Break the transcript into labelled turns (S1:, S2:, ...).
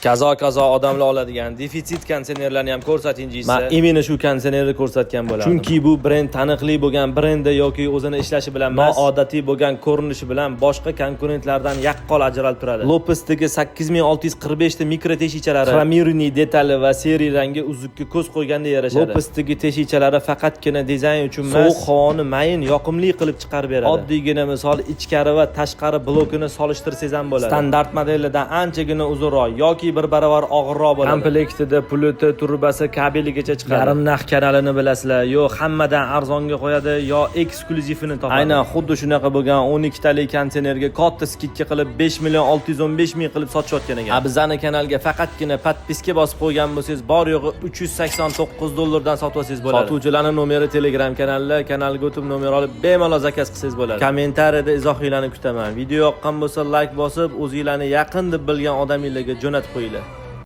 S1: Kazo-kazo odamlar oladigan defitsit konditsionerlarni ham ko'rsating deysa, man именно shu konditsionerni ko'rsatgan bo'lardim. Chunki bu brend taniqli bo'lgan brenda yoki o'zini ishlashi bilan emas, noodatiy bo'lgan ko'rinishi bilan boshqa konkurentlardan yaqqol ajralib turadi. Lopesdagi 8645 ta mikro teshikchalari, хромированный detali va серый rangi uzukka ko'z qo'yganda yarashadi. Lopesdagi teshikchalari faqatgina dizayn uchun emas, sovuq havoni mayin, yoqimli qilib chiqarib beradi. Oddiygina misol, ichkari va tashqari blokini solishtirsangiz ham bo'ladi. Standart modelidan anchagina uzunroq yoki bir barobar og'irroq bo'ladi. Komplektida pulti, trubasi, kabeligacha chiqadi. Yarim naq kanalini bilasizlar, yo hammadan arzonga qo'yadi, yo eksklyuzivini topadi. Aynan xuddi shunaqa bo'lgan 12 talik konditsionerga katta скидка qilib 5 million 615 ming qilib sotishayotgan ekan. A bizani kanalga faqatgina подписка bosib qo'ygan bo'lsangiz, bor yo'g'i 389 dollardan sotib olsangiz bo'ladi. Sotuvchilarning nomeri Telegram kanalida, kanalga o'tib nomer olib bemalol заказ qilsangiz bo'ladi. Kommentariyada izohinglarni kutaman. Video yoqqan bo'lsa, like bosib, o'zinglarni yaqin deb bilgan odaminglarga jo'natib qo'yinglar.